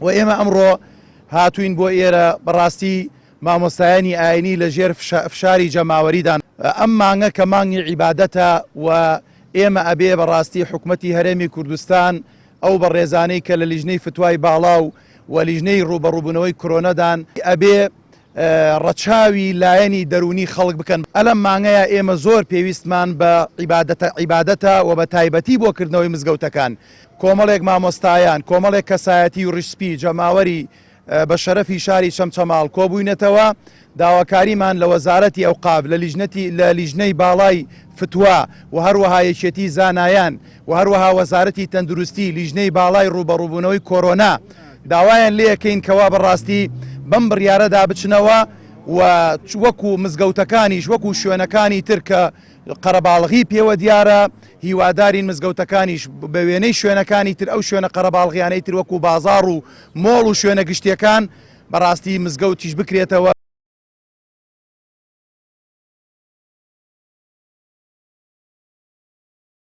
و ئێمە ئەمڕۆ هاتووین بۆ ئێرە بەڕاستی مامۆستایانی ئاینی لە ژێر فشاری جەماوەریدان. ئەم مانگە کە مانگی عیبادەتە و ئێمە ئەبێ بەڕاستی حکومەتی هەرێمی کوردستان ئەو بەڕێزانەی کە لە لیژنەی فتوای باڵا و و لیژنەی ڕووبەڕووبوونەوەی کرۆنەدان ئەبێ ڕەچاوی لایەنی دەروونی خەڵک بکەن. ئەلەم مانگەیا ئێمە زۆر پێویستمان بە عیبادەتە عیبادەتە و بە تایبەتی بۆ کردنەوەی مزگەوتەکان. کۆمەڵێک مامۆستایان، کۆمەڵێک کەسایەتی و ڕیشسپی جەماوەری بە شەرەفی شاری چەمچەماڵ کۆبووینەتەوە، داواکاریمان لە وەزارەتی ئەوقاف، لە لیژنەتی لە لیژنەی باڵای فتوا و هەروەها یەکێتی زانایان و هەروەها وەزارەتی تەندروستی، لیژنەی باڵای ڕووبەڕووبوونەوەی کۆرۆنا داوایان لێکەین کەوا بەڕاستی بەم بڕیارەدا بچنەوە و وەکو مزگەوتەکانیش وەکو شوێنەکانی تر کە قەرەباڵغی پێوە دیارە، هیوادارین مزگەوتەکانیش بە وێنەی شوێنەکانی تر ئەو شوێنە قەرەباڵغیانەی تر وەکو بازاڕ و مۆڵ و شوێنە گشتیەکان بەڕاستی مزگەوتیش بکرێتەوە.